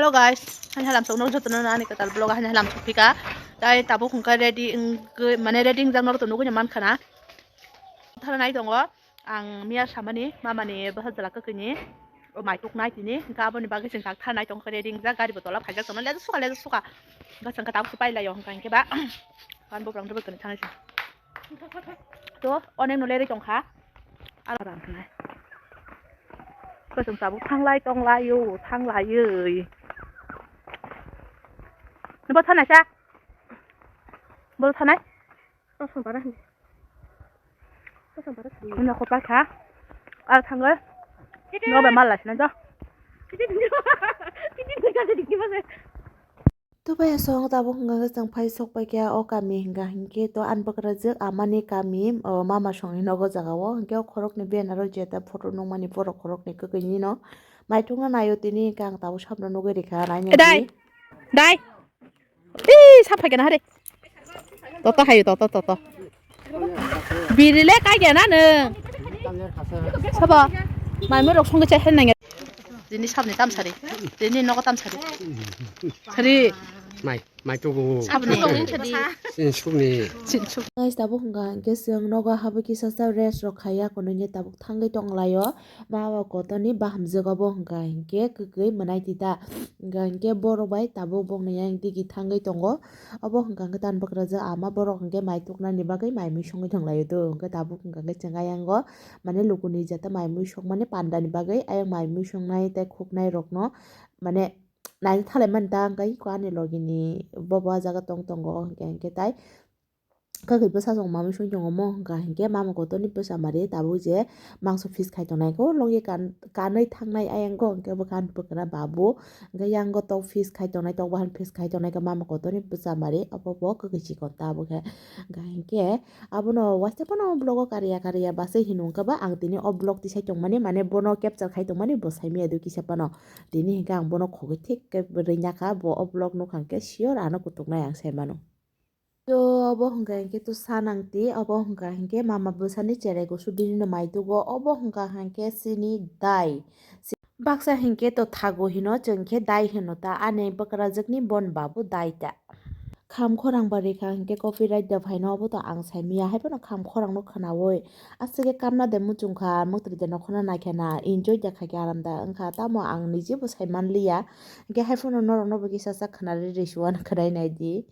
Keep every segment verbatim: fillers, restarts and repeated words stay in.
Hello guys, hani halam sok nok joto no ani kwtal vlog hani halam sok phika. Tai tabuk hwnkha ready wngwi, mane ready wngjak norok to nugwi mankha na. Thara nai tongo ang miya samani mamani bwsa jwla kwkwi ni mai tuk nai tini, hwnkha aboni bagwi chwng tak thara nai tongo, ready wngjak gari bo tola phaijak tongo, leja suka leja suka. Hwnkha chwng khe tabuk se pai lai o hwnkha hinkhe ba kan bo brang rwbwi kwni thangwi se. To onek no lerwi tongkha. Alarang hwnwi. Kwchwng tabuk thanglai tonglaio, thanglaiwi. Nbo thanai sa? Bol thanai? Kosong para hwnwi. Kosong para hwnwi. Nino kopai kha. Ar thangwi. Nino bai mal lasinai do. Tito bai aswk tabuk hwnkha khe chwng phai sok paikha o kami hwnkha hinkhe to ani bwkrajwk amani kami, o mama songni nogo jagao hinkhe o khoroknwi banner o jeta photo nukmani borok khoroknwi kwkwi nino maithokno naio tini hinkhe ang tabuk sabno nugwi rikha nainani. Dai, dai. Ih, sap phaikha na hare. Toto hayo, toto, toto. Biri le kai gana nung. Sabo, mai mui rok songwi chai hen nangya. Tini sabni tamsari. Tini nogo tamsari. Sari. Mai, mai tugu. Sabni. Sini sukni. Sini suk. Guys, tabuk hwnkha hwnkhe chwng nogo habwi kisa sa rest rok khaiya, kono hwnkhe tabuk thangwi tonglaio. Baba kotorni bahamjwk obo hwnkha hinkhe kwkwi mwnai tita. Hwnkha hinkhe borok bai tabuk bokni yang digi thangwi tongo. Obo hwnkha hinkhe tani bwkrajwk ama borok hinkhe mai tuknani bagwi mai mui songwi tonglaio do. Hinkhe tabuk hwnkha hinkhe chwng ayango mane lukuni jata mai mui songmani pandani bagwi ayang mai mui songnai tei khuknai rokno mane naithalai mani ta hinkhe ani logini bobo ah jaga tong tongo hinkhe hinkhe tai. Kaki bwsa chwng mamui song tongo mo hwnkha hinkhe mama kotorni bwsa mari tabuk je mangso fees khai tongnai khe o logye kan-, kanwi thangnai ayang khe hinkhe bwkha bwkra babu hinkhe yang tok fees khai tongnai tok bahan fees khai tongnai khe mama kotorni bwsa mari obo bo kwkwi chikon tabuk khe hinkha hinkhe abono waisa phano vlog o kariya kariya bwsai hinwi hinkhe ba ang tini o vlog tisai tongmani mane bono capture khai tongmani bo saimaya do kisa phano tini hinkhe ang bono khogwi thik khe rwina kha bo o vlog nukha hinkhe sure ano kutuknai ang saimano. To obo hwnkha hinkhe to sanang ti, obo hwnkha hinkhe mama bwsani cherai kusu bini no mai tugo, obo hwnkha hinkhe chini dai. Baksa hinkhe to thago hino, chwng khe dai hino ta, ani bwkrajwkni bon babu dai ta. Kham khorang ba rikha hinkhe copyright da phaino, obo to ang saimanya, haiphano kham khorang no khwnawi. Aswk khe kamna de muchungkha, mwktwi de nokhorna naikha na, enjoy da khaikhe aram da wngkha, tamo ang nijibo saimanliya. Hinkhe haiphano norokno bo kisa sa khwnarwi risuan khwnai naidi.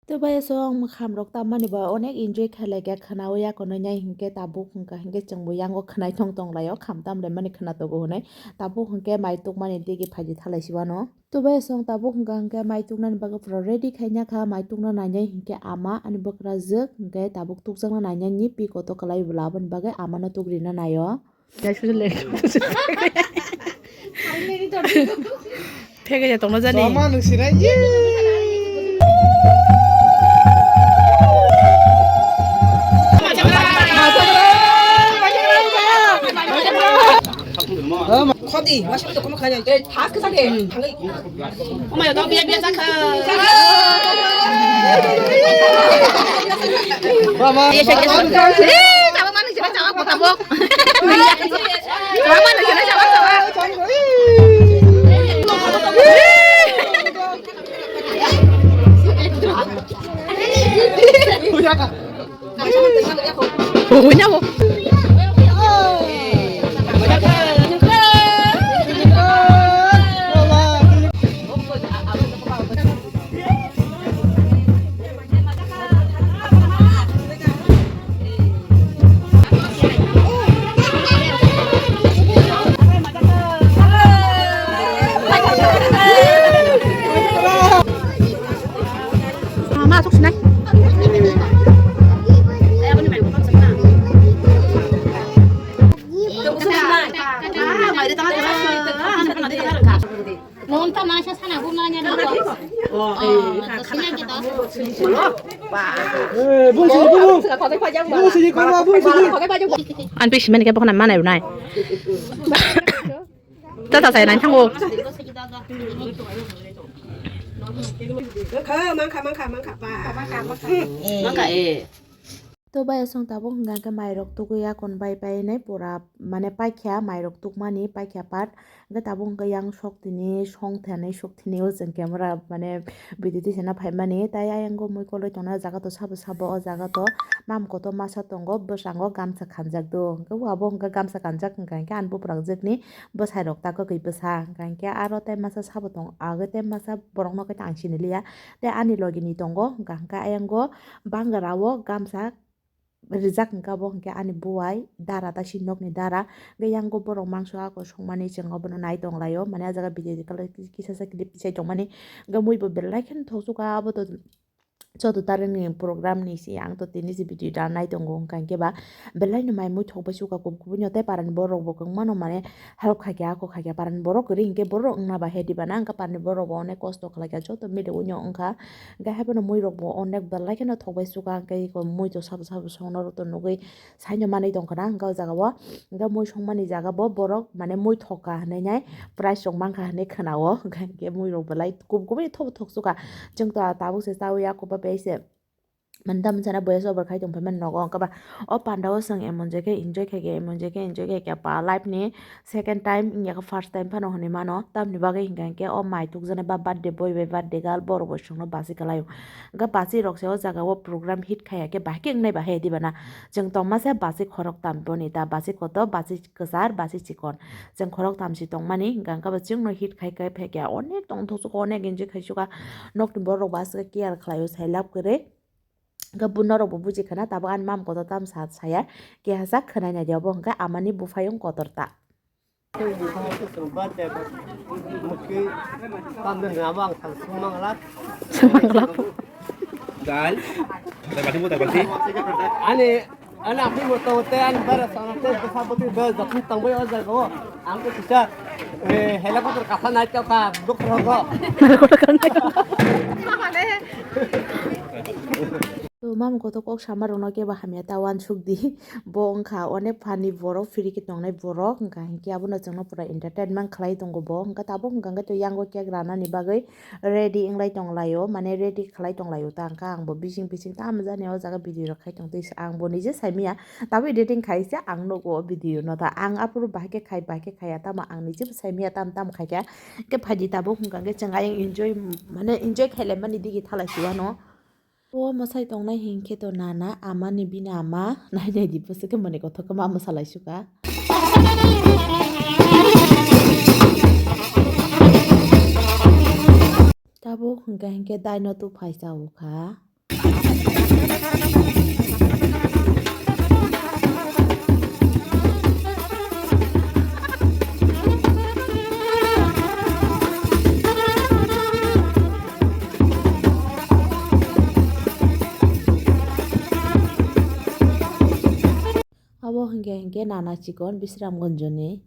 To bai aswk mwkham rok tammani ba onek enjoy khailai kha khwnawi yakono nai hinkhe tabuk hwnkha hinkhe chwngbo yango khwnai thong tonglaio kham tamlaimani khwna togo hwnwi tabuk hinkhe mai tukmani digi phaidi thalai si wano. To bai aswk tabuk hwnkha hinkhe mai tuknani bagwi pura ready khaina kha mai tukna nainai hinkhe ama ani bwkrajwk hinkhe tabuk tukjakna nainani pi koto kwlai bwla aboni bagwi amano tugrina naio. Phege ya tongno jani. Sama nung sinai. Khodi, masa to kono khaja. Thas ke sake. Thangwi. Omai, to biya, biya, sakha. Mama. Biya, sakha, sakha. Eh, tabo manu sila, tabo, tabo. Tabo manu sila, tabo, tabo. Kuya ka. Punya mo. Ma, sok sinai. Nonta masa sana guna nya. Ani pisi mani khe bokhna manai rwnai. Tata saya nai thango. To bai asong tabuk hwnkha khe mairok tugwi akon bai bai nai pura mane paikha mairok tukmani paikha part hwnkhe tabuk hwnkhe yang sok tini song thani sok tini o chwng camera mane video tisana phaimani tai ayang mui kolwi tongnai o jaga to sabo sabo o jaga to mam kotor masa tongo bwskango gamsa khanjak do hwnkhe abo hwnkhe gamsa kanjak hwnkha hwnkhe ani buprangjwkni bwsai rok ta kwkwi bwsa hwnkha hwnkhe aro tai masa sabo tongo agwi tai masa borok no khe ta ang siniliya. Tei ani logi ni tongo hwnkha hwnkhe ayang o bangra o gamsa rijak hwnkha bo hwnkhe ani buwai dara ta si nokni dara hwnkhe yang o borok mangso ako songmani chwng obono nai tonglaio mane ah jaga video kisa sa clip tisai tongmani hwnkhe mui bo belai kheno thoksuka abo to. Chauda tarik ni program ni se ang to tini se video da nai tongo hwnkha hwnkhe ba belai no mai mui thok bai suka kubui kubui no tei para ni borok bo kwbangma no mane help khaikha ako khaikha para ni borok kwrwi hwnkhe borok wngna ba he diba na hwnkha para ni borok bo onek kosto khlaikha joto mile ui no wngkha hwnkhe haiphano mui rok bo onek belai kheno thok bai suka hwnkhe mui to sabo sabo songno rok to nugwi saino manwi tongkha na hwnkhe o jaga o hwnkhe mui songmani jaga bo borok mane mui thok kha hinwi nai price rok mankha hinwi khwna o hwnkhe mui rok belai kubui kubui thok thok suka chwng to tabuk se chaui ya kubui bai se. Mane tamni sana boya sobar khai tong phaimani nogo hwnkhe ba o panda o chwng emon je khe enjoy khai khe emon je khe enjoy khai khe pa life ni second time wngya khe first time phano hinwi mano tamni bagwi hwnkha hwnkhe o mai tukjaknai ba birthday boy bai birthday girl borok bo chwngno bachwi kwlaio hwnkhe bachwi rok se o jaga o program hit khaiya khe bahai khe wngnai bahai diba na chwng tongma se bachwi khoroktham boni ta bachwi kotor bachwi kwchar bachwi chikon chwng khoroktham se tongmani hwnkha hwnkhe bo chwngno hit khai khai phaikha onek tong thoksuka onek enjoy khaisuka nokni borok bo aswk care khlaio sai love kwrwi. Hwnkhe bo norok bo buji khana tabuk ani mam kotor tamo sa saya keha sa khwnai nai de obo hwnkhe amani buphayung kotor ta. Swngmanglak. Dal. Dal balti, dal balti. Ani, ani apni moto mote ani bara sana te bwsa bwtwi be jotun tangbai o jaga o. Ang ko kisa, eh, helicopter kasa nai ka ka dok rogo. To mama kotor kok sama rokno kebo hamya ta uansuk di. Bo wngkha onek phan ni borok, free khe tongnai borok, wngkha hinkhe abono chwngno pura entertainment khlai tongo bo. Wngkha tabuk wngkha hwnkhe to yango cake ranani bagwi ready wnglai tonglaio, mane ready khlai tonglaio ta wngkha. Ang bo bising bising tamo jani o jaga video rok khai tong twi ang bo nije saimanya. Tabuk editing khai se ang nugo o video no ta. Ang aphuru bahai khe khai, bahai khe khaiya, tamo ang nije bo saimanya, tamo tamo khai khe. Khe phaidi tabuk wngkha hwnkhe chwng ayang enjoy, mane enjoy khailai mani digi thalai si uano. O mwsai tongnai hinkhe to nana amani bini ama nai nai di bwswk khe mani kothok khe ma mwsalai suka. Tabuk hwnkha hinkhe daino tuphai cha o kha. Abo hwnkhe hwnkhe nana chikon Bisramganjoni.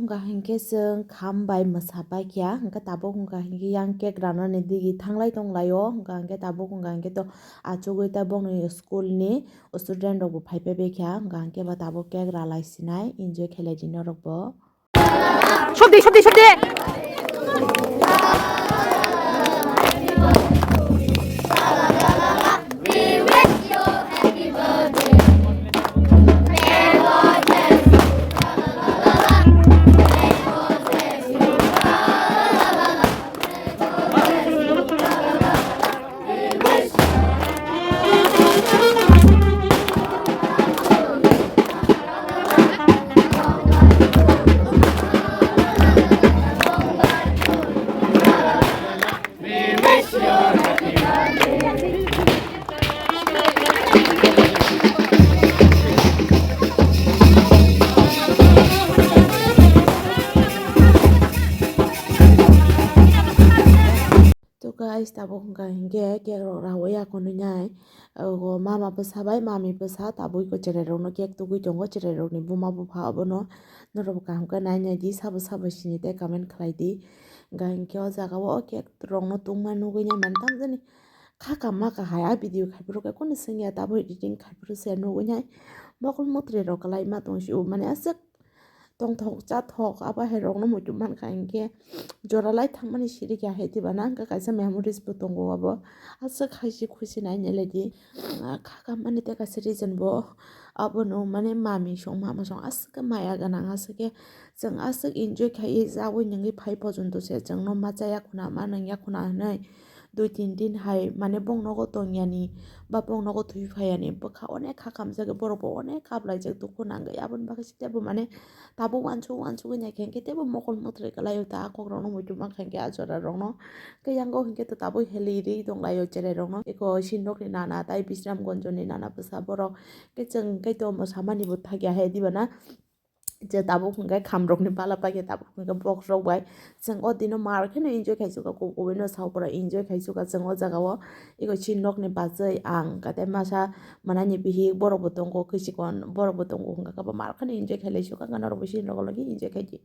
Hwnkha hinkhe chwng kham bai mwsa paikha, hwnkhe tabuk hwnkha hinkhe yang cake ranani digi thanglai tonglaio, hwnkha hinkhe tabuk hwnkha hinkhe to achugwi ta bongni school ni student rok bo phai phai baikha, hwnkha hinkhe ba tabuk cake ralai sinai enjoy khailai di norok bo. Sudi, sudi, sudi. To guys, tabuk hwnkha hinkhe cake rok rawi ya konwi nai. Ogo mama bwsa bai mami bwsa tabuk iko cherai rokno cake tugwi tongo, cherai rokni buma bupha abono norok bo kaham khe nai nai di, sabo sabo sini tei comment khlai di. Hwnkha hinkhe o jaga o cake rokno tungma nugwi nai mani tamjani kha ka ma ka hai a video khai phuru khe kunu swngya tabuk editing khai phuru se nugwi nai mokol mwtrwi rok kwlai ma tong sio mani aswk. Tongthok chathok abo hai rokno muitu mankha hinkhe jora lai thangmani sirikya hai diba na, hwnkhe kaisa memories bo tongo abo. Aswk hai se khusi nai nai lai di. Ah, kha ka mani tei kaisa reason bo abono mane mami song mama song aswk khe maya gwnang, aswk khe chwng aswk enjoy khai chawi nungwi phai pojonto se chwngno ma chaya khuna ma nungya khuna hinwi. Dui tin din hai mane bong nogo tongyani ba bong nogo thwi phayani bwkha onek kha kamjak borok bo onek kha blaijak dukhu nangwi aboni bagwi se tebo mane tabuk uansuk uansuk wngya khe hinkhe tebo mokol mwtrwi kwlaio ta a kok rokno muitu mankha hinkhe a jora rokno khe yango hinkhe to tabuk heli ri tonglaio cherai rokno eko sinokni nana tai Bisramganj ni nana bwsa borok khe chwng khe to samani bo thakya hai diba na. Je tabuk hwnkhe khamrokni bala paikhe tabuk hwnkhe box rok bai chwng o dino mar kheno enjoy khaisukha, kubui kubui no sao pura enjoy khaisukha chwng o jaga o. Eko chini nokni bachai ang kate masa manani bihik borok bo tongo, kichikon borok bo tongo, hwnkha khe bo mar kheno enjoy khailai sukha, norok bo chini loge loge enjoy khaidi.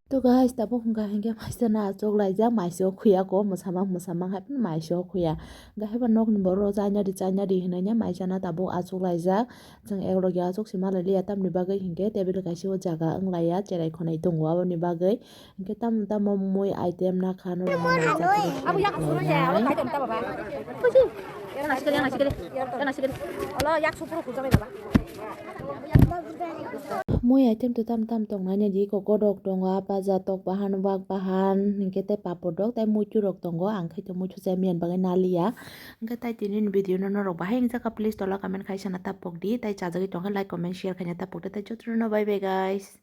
To guys, tabuk hwnkha hinkhe maisa na achuk laijak, maisa o khuya ko, mwsamang mwsamang hai phano maisa o khuya. Hwnkhe haiba nokni borok chaina di, chaina di hinui ya maisa na tabuk achuk laijak. Chwng ekolog ya achuk se malai liya, tamni bagwi hinkhe table kaisa o jaga wng laiya, cherai khwnai tongo aboni bagwi. Hinkhe tamo tamo mui item na kha norok no naijak. Mui item to tam tam tongnai nai di, kokodok tongo, apaja tok bahan, wak bahan, hinkhe tei papor dok tei muitu rok tongo, ang khe to muitu chai mani bagwi naliya. Hinkhe tai tini ni video no norok bahai wngjakha, please tola comment khai sana tapok di, tei chajagwi tongkha like, comment, share khaina tapok di, tei jotono bye bye guys.